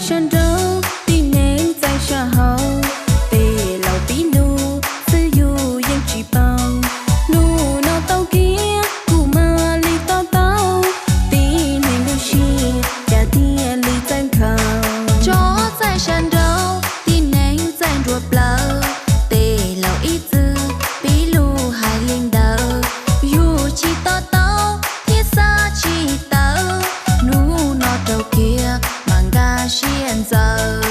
Sab nraud tib neeg txais sab hauv, tej laus pib lug xwb yus yeej tsis paub. Hnub no tau kiag kuv mam li to taub, tib neeg lub siab cas thiaj li txawv nkhaus. Tsob txais sab nraud tib neeg txais nruab plawv, tej laus ib txwm pib lug hais li ntawd, yus tsis to taub thiab xav tsis tawv. Hnub no rau kiag mas nkag siab ntxaws.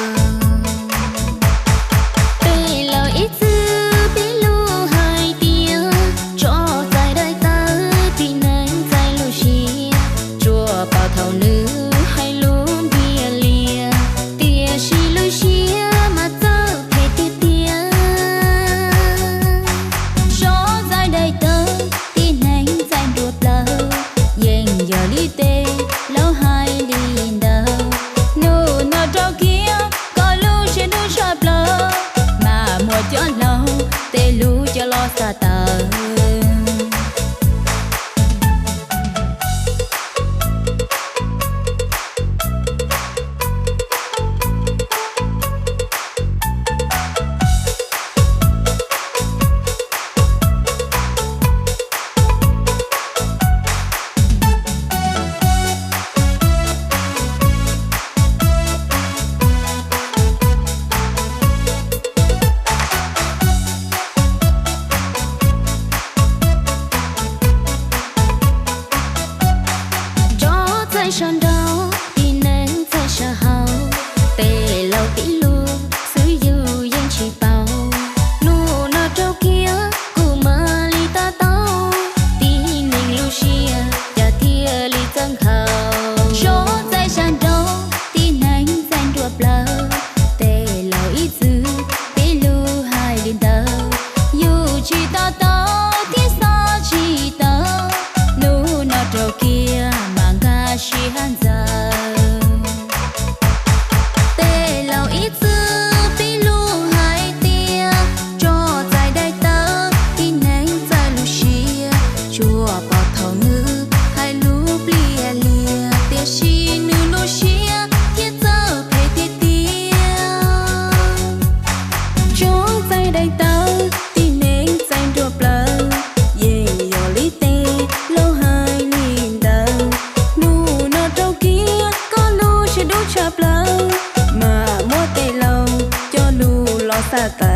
Tej laus ib txwm pib lug hais tias, tsob txais daim tawv tib neeg txais lub siab, tsuas pom thaum nws hais lus ntiag lias, tiam sis lub siab mas txawv phem tiag tiag. Tsob txais daim tawv tib neeg txais nruab plawv, yeej yog li tej laus hais li ntawd. Hnub no rau kiag koj lub siab dub tshaj plaws, mas muaj cov laus tej lus coj los xav tawv. Tsob txais sab nraud tib neeg txais sab hauv, tej laus pib lug xwb yus yeej tsis paub. Hnub no rau kiag kuv mam li to taub, tib neeg lub siab cas thiaj li txawv nkhaus. Tsob txais sab nraud tib neeg txais nruab plawv, tej laus ib txwm pib lug hais li ntawd, yus tsis to taub thiab xav tsis tawv. Hnub no rau kiag mas nkag siab ntxaws. Tej laus ib txwm pib lug hais tias, tsob txais daim tawv tib neeg txais lub siab, tsuas pom thaum nws hais lus ntiag lias, tiam sis nws lub siab thiaj txawv phem tiag tiag. Tsob txais daim tawv tib neeg txais nruab plawv, yeej yog li tej laus hais li ntawd. Hnub no rau kiag koj lub siab dub tshaj plaws, mas muaj tej laus coj lus los xav tawv.